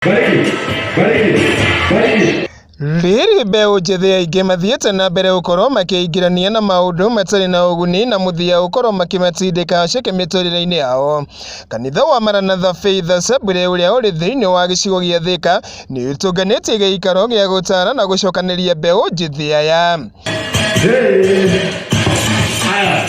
Bariki, bariki, bariki. Rĩrĩ mbeũ njĩthĩ aingĩ mathiĩte na mbere gũkorwo makĩingĩrania na maũndũ matarĩ na ũguni na mũthia gũkorwo makĩmatindĩka haceke mĩtũrĩre-inĩ yao. Kanitha wa Maranatha Faith Assembly ũrĩa ũrĩ thĩinĩ wa gĩcigo gĩa Thĩka nĩ ũtũnganĩtie gĩikaro gĩa gũtara na gũcokanĩria mbeũ njĩthĩ aya. Hey. Aya.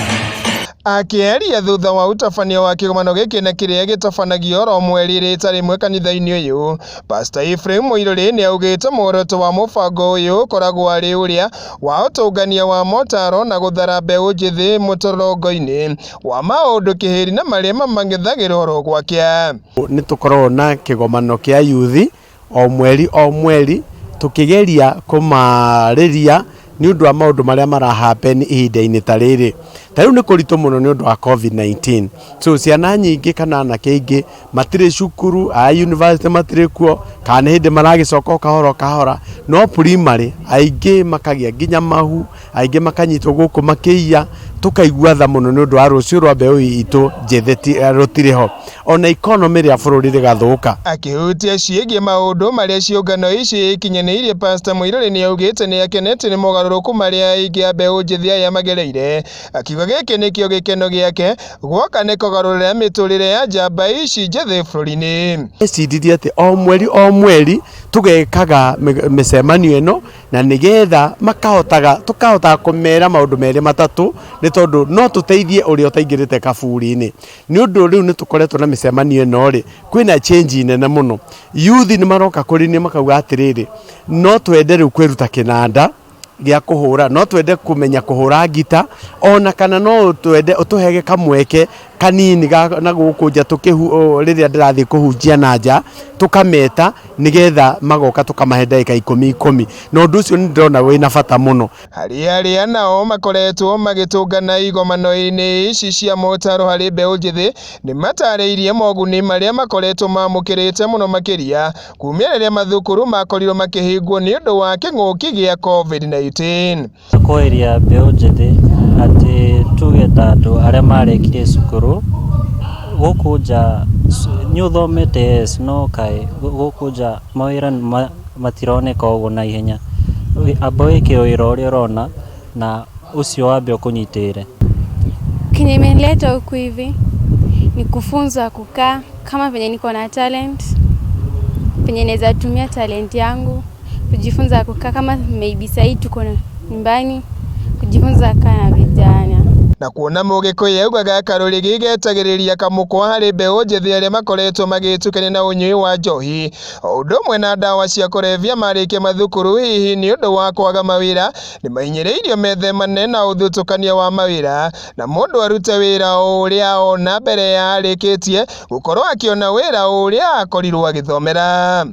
Akĩaria thutha wa ũtabania wa kĩgomano gĩkĩ na kĩrĩa gĩtabanagio oro mweri rita rĩmwe kanitha-inĩ ũyũ, Pastor Ephraim Mũirũrĩ nĩ augĩte muoroto wa mũbango ũyũ ũkoragwo arĩ ũrĩa wa ũtũngania wa motaro na gũthara mbeũ njĩthĩ mũtorongo-inĩ wa maũndũ kĩhĩri na marĩa mamang'ethagĩra oro gwakĩa. Nĩ tũkoragwo na kĩgomano kĩa yuthi o mweri o mweri, tũkĩgeria kũmarĩria nĩ ũndũ wa maũndũ marĩa mara happen ihinda-inĩ ta rĩrĩ. Ta rĩu nĩ kũritũ mũno nĩ ũndũ wa COVID-19. So ciana nyingĩ kana anake aingĩ matirĩ cukuru, a university matirĩ kuo, kana nĩ hĩndĩ maragĩcoka o kahora o kahora, no primary aingĩ makagĩa nginya mahu, aingĩ makanyitwo gũkũ makĩiya, tũkaigua tha mũno nĩ ũndũ wa rũciũ rwa mbeũ itũ njĩthĩ rũtirĩ ho. Ona economy rĩa bũrũri rĩgathũka. Akĩhutia ciĩgiĩ maũndũ marĩa ciũngano ici ikinyanĩirie, Pastor Mũirũrĩ nĩ augĩte nĩ akenete nĩ mogarũrũku marĩa aingĩ a mbeũ njĩthĩ aya magereire, akiuga gĩkĩ nĩkĩo gĩkeno gĩake gwoka nĩ kũgarũrĩra mĩtũrĩre ya njamba ici njĩthĩ bũrũri-inĩ. Eciririe atĩ o mweri o mweri tũgekaga mĩcemanio ĩno na nĩgetha makahotaga tũkahotaga kũmera maũndũ merĩ matatũ, nĩ tondũ no tũteithie ũrĩa ũtaingĩrĩte kaburi-inĩ. Nĩ ũndũ rĩu nĩ tũkoretwo na mĩcemanio ĩno rĩ, kwĩna change nene mũno. Youth nĩ maroka kũrĩ niĩ makauga atĩrĩrĩ, no twende rĩu kwĩruta kĩnanda gĩa kũhũra, no twende kũmenya kũhũra ngita, ona kana no twende ũtũhege kamweke kanini na gũkũ nja rĩrĩa ndĩrathiĩ kũhunjia na nja, tũkameta nĩgetha magoka tũkamahe ndagĩka ikũmi ikũmi, na ũndũ ũcio nĩ ndĩrona wĩna bata mũno. Harĩ arĩa nao makoretwo magĩtũngana igomano-inĩ ici cia motaro harĩ mbeũ njĩthĩ nĩ matarĩirie moguni marĩa makoretwo mamũkĩrĩte mũno makĩria kumia rĩrĩa mathukuru makorirwo makĩhingwo nĩ ũndũ wa kĩng'ũki gĩa COVID-19. Kweria mbeũ njĩthĩ atĩ tuge ta andũ arĩa marĩkirie cukuru gũkũ nja, nĩ ũthomete, yes, no kaĩ gũkũ nja mawĩra matironeka ũguo na ihenya. Amba wĩke wĩra ũrĩa ũrona na ũcio wambe ũkũnyitĩrĩre. Kenye imenileta huku hivi ni kufunzwa kukaa kama venye niko na talent, penye naweza tumia talent yangu kujifunza kukaa, kama maybe sahii tuko nyumbani kujifunza kukaa na vijana. Na kuona Mũgĩkũyũ augaga karũrigi getagĩrĩria kamũkwa harĩ mbeũ njĩthĩ arĩa makoretwo magĩtukania na ũnyui wa njohi o ũndũ ũmwe na ndawa cia kũrebia marĩkia mathukuru, hihi nĩ ũndũ wa kwaga mawĩra, nĩ mahinyĩrĩirio methemane na ũthutũkania wa mawĩra na mũndũ arute wĩra o ũrĩa ona mbere ya arĩkĩtie gũkorwo akĩona wĩra ũrĩa akorirwo agĩthomera.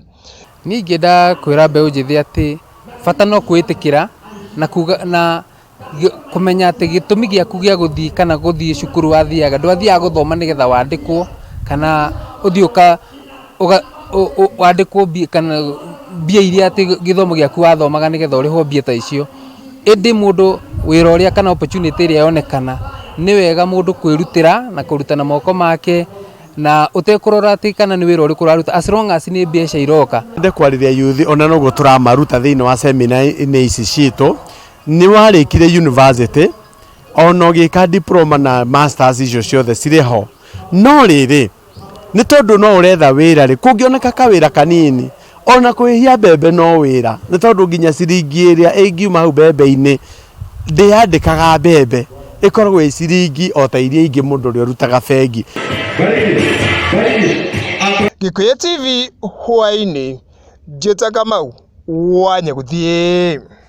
Niĩ ingĩenda kwĩra mbeũ njĩthĩ atĩ bata no kwĩĩtĩkĩra na kuga na kũmenya atĩ gĩtũmi gĩaku gĩa gũthiĩ kana gũthiĩ cukuru wathiaga, ndwathiaga gũthoma nĩgetha wandĩkwo kana ũthiĩ ũka wandĩkwo mbia kana mbia iria atĩ gĩthomo gĩaku wathomaga nĩgetha ũrĩhwo mbia ta icio. Ĩndĩ mũndũ wĩra ũrĩa kana opportunity ĩrĩa yonekana, nĩ wega mũndũ kwĩrutĩra na kũruta na moko make na ũtekũrora atĩ kana nĩ wĩra ũrĩkũ ũraruta, as long as nĩ mbeca iroka. Nyende kwarĩria youth, ona noguo tũramaruta thĩinĩ wa seminar-inĩ ici citũ, nĩ warĩkire university ona ũgĩka diploma na masters, icio ciothe cirĩ ho, no rĩrĩ nĩ tondũ no ũretha wĩra rĩ, kũngĩoneka kawĩra kanini, ona kũhĩhia mbembe no wĩra, nĩ tondũ nginya ciringi ĩrĩa ĩngiuma hau mbembe-inĩ ndĩyandĩkaga mbembe, ĩkoragwo ĩ ciringi o ta iria ingĩ mũndũ ũrĩa ũrutaga bengi. Bariki, bariki. Gĩkũyũ TV hwaĩ-inĩ, njĩta Kamau wa Nyagũthiĩ.